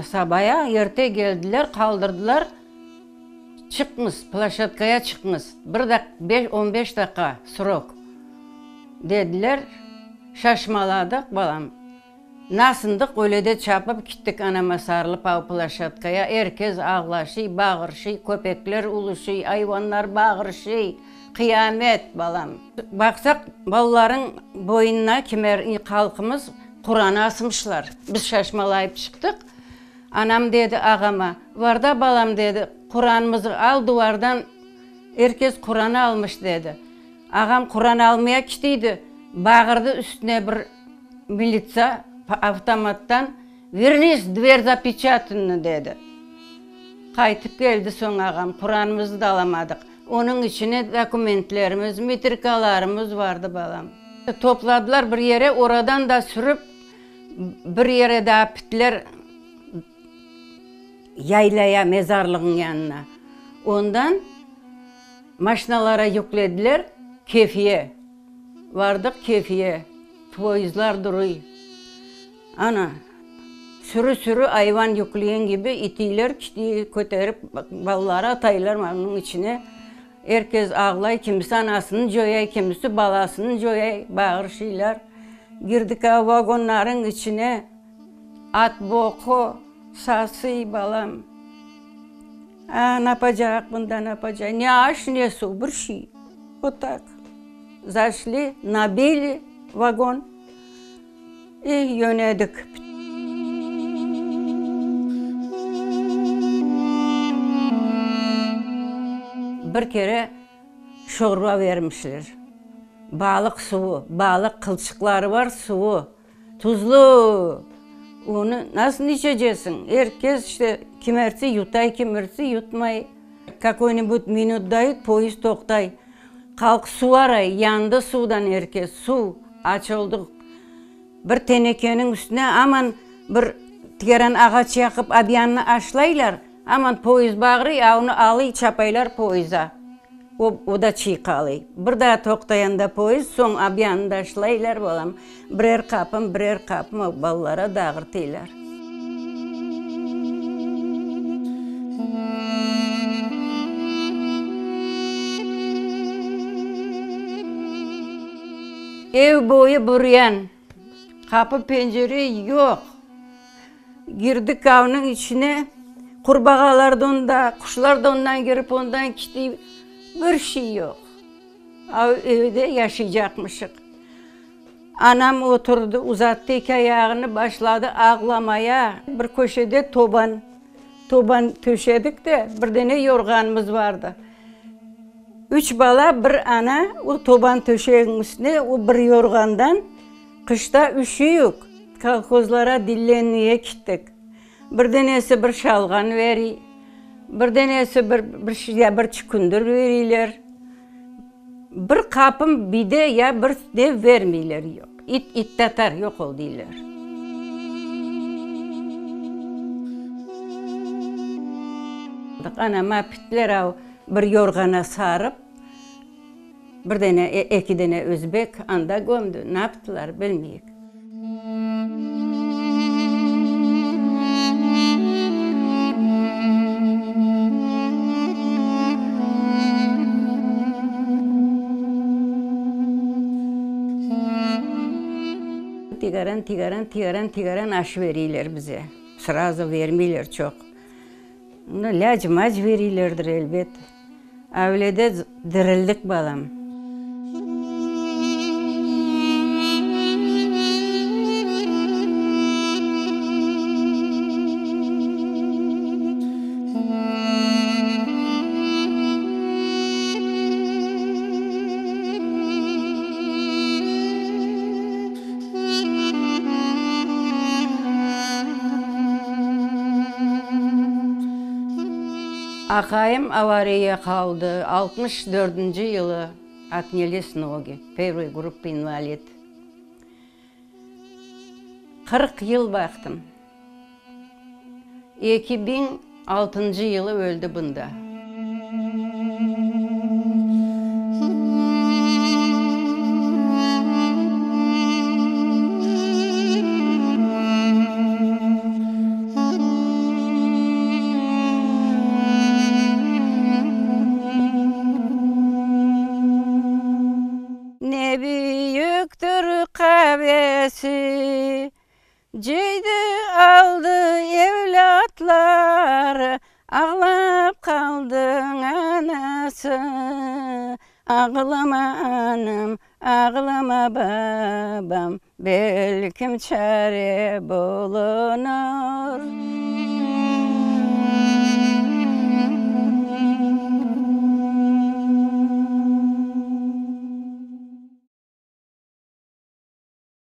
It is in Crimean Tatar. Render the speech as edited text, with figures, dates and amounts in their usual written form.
Sabaya erte geldiler, qaldırdılar, çıqıñız, ploşadkaya çıqıñız, bir daq, beş, on beş daqqa srok, dediler. Şaşmaladıq, balam. Nasındıq, öyle de çapıp kittik anama sarılıp av ploşadkaya, er kez ağlaşıy, bağırşıy, köpekler uluşıy, ayvanlar bağırşıy, qıyamet, balam. Baqsaq, balalarıñ boynuna kimer halqımız Quran asmışlar. Biz şaşmalayıp çıqtıq. Anam dedi ağama, Varda, balam, dedi, Quranımızı al duvardan, er kes Quran almış, dedi. Ağam Quran almaya kitiydi, bağırdı üstüne bir militsa avtomattan, Vernis, dver zapeçatannı, dedi. Qaytıp keldi soñ ağam, Quranımızı da alamadıq. Onıñ içine dokumentlerimiz, metrikalarımız vardı, balam. Topladılar bir yere, oradan da sürip bir yere daa pitler, yaylaya, mezarlığıñ yanına. Ondan maşinalara yüklediler Kefiye. Vardıq Kefiye, poyezdlar duruy. Ana, sürü-sürü ayvan yükleyen kibi itiyler, kitiy köterip balaları ataylar onıñ içine. Er kes ağlay, kimisi anasını coyay, kimisi balasını coyay, bağırışıylar. Girdik a vagonlarıñ içine, at boqu, sasıy balam. A, napacaq bunda, napacaq, ne aş, ne suv, bir şey. Vot tak. Zaşli, nabili vagon. İ yönedik. Bir kere şorba vermişler. Balıq suvu, balıq qılçıqları bar, suvu. Tuzlu. Onı nasıl içecesiñ? Er kes işte kimersi yutay, kimersi yutmay. Kakoy-nibud minut dayut, poyezd toqtay. Halq suv aray, yandı suvdan er kes, suv, aç olduq. Bir tenekeniñ üstüne aman bir tgeran ağaç yaqıp abyanını aşlaylar, aman poyezd bağırıy, a onı alıy çapaylar poyeza. O, o da çiy qalıy. Bir daa toqtayanda poyezd, soñ abyanını da aşlaylar, balam, birer qapım, birer qapım o balalara dağırtıylar. Ev boyu buryan, qapı pencere yoq. Girdik avnıñ içine, qurbağalar da onda, quşlar da ondan kirip ondan kiti, bir şey yoq. Av evde yaşaycaqmışıq. Anam oturdı, uzattı eki ayağını, başladı ağlamaya. Bir köşede toban, toban töşedik de, bir dene yorğanımız vardı. Üç bala, bir ana o toban töşeginiñ üstüne o bir yorğandan qışta üşüyük. Kolhozlara dillenmeye kittik. Bir denesi bir şalğan veriy, bir denesi bir bir ya bir çükündir veriyler. Bir qapım bide ya bir ne vermeyler, yoq. İt, it tatar, yoq ol deyler. Anama pitler av bir yorğana sarıp, bir dene, eki dene özbek anda gömdi. Naptılar, bilmeyik. Tigaran, tigaran, tigaran, tigaran aş beriyler bize. Srazu bermeyler çoq. Lâc-mac beriylerdir, elbet. Avlede dirildik, balam. Aqayım avariya qaldı, 64-nci yılı otnyalis nogi, pervıy gruppa invalid. 40 yıl baqtım. 2006-ncı yılı öldi bunda. Harabesi. Cıydı aldı evlâtları, Ağlap qaldı anası. Ağlama anam, ağlama babam, Belkim çare bulunır.